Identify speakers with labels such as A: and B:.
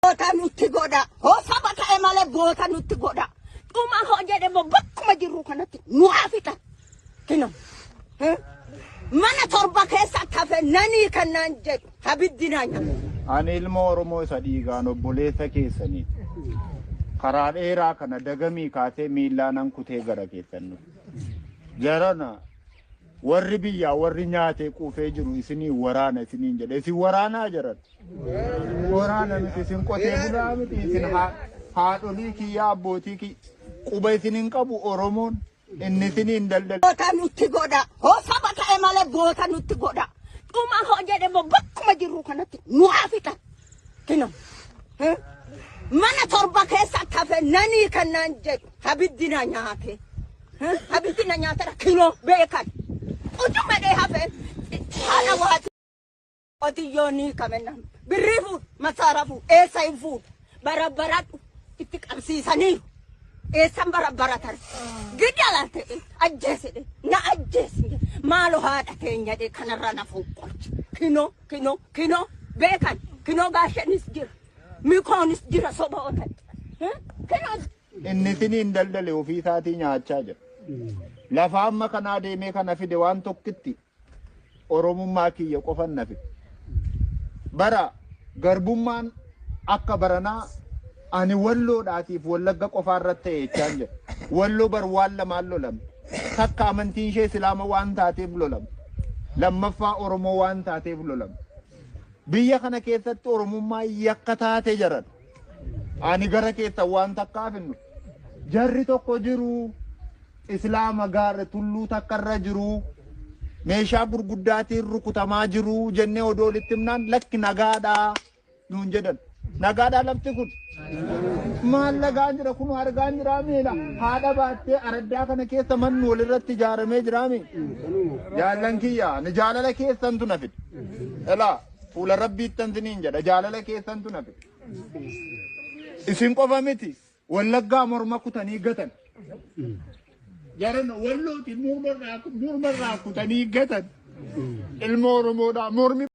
A: Goota nutti godha. Hoo saba ta'e malee goota nutti godha. Dhuma hoo jedhe immoo bakkuma jirru kanatti nu haa fixan. Kino. Mana torba keessa hafe nanii kan naan jedhu habiddi naa nyaata.
B: Ani ilma Oromoo isa dhiigaan obboleessa keessaniiti. Karaa dheeraa kana dagamii kaasee miillaanan kutee gara keessan dhufe. Jarana warri biyyaa warri nyaatee quufee jiru isinii waraana isiniin jedhe. Isin waraanaa jaran. Waraana miti isin qotee bulaa miti isin haadholii kiyyaa abbootii kiyya quba isin hin qabu Oromoon inni isiniin daldala.
A: Goota nutti godha. Hoo saba ta'e malee goota nutti godha. Dhuma hoo jedhe immoo bakkuma jirru kanatti nu haa fixan. Kino. Mana torba keessa hafe nanii kan naan jedhu habiddi na nyaate. Habiddi na nyaatera kinoo beekan. Utuma dhee hafe haadha waati. Qotiyyoo ni kamenna. Birrii fuudhu, masaara fuudhu, eessa hin fuudhu. Barabbaradhu itti qabsiisaniiru. Eessan barabbaratan? Gidala ta'e ajjeesedhe na ajjeesi maalo haadha teenya dhe kanarraa na fonqolchi. Kinoo kinoo kinoo beekan kinoo gaashanis jira mikoonis jira soba otan. Kinoo
B: Inni isiniin daldale ofii isaatii nyaachaa jira. Lafa amma kanaa deemee kana fide waan tokkitti Oromummaa kiyya qofan na fide. Bara garbummaan akka baranaa ani walloodhaatiif wallagga qofaa irratti ta'e jechaan jira. Walloo bar waan lamaan lolamte. Takka amantiin ishee Islaama waan taateef lolamte. Lammaffaa Oromoo waan taateef lolamte. Biyya kana keessatti Oromummaan yakka taate jaran. Ani gara keessan waan takkaaf hin dhufu. Jarri tokko jiru Islaama gaara tulluu takka irra jiru meeshaa gurguddaatiin rukutamaa jiru jennee odoo walitti himnaan lakki nagaadhaa nuun jedhan. Nagaadhaa lafti kun. Maal nagaan jira kun argaan jiraa miila haadha baattee araddaa kana keessa manni walirratti ijaaramee jiraa mi? Jaallan kiyya ni jaalala keessantu na fide. Elaa fuula rabbiittan siniin jedha jaalala keessantu na fide. Isin qofa miti Wallaggaa morma kutanii gatan. Jaran wallooti morma irraa kutanii gatan. Ilma Oromoodhaa mormi.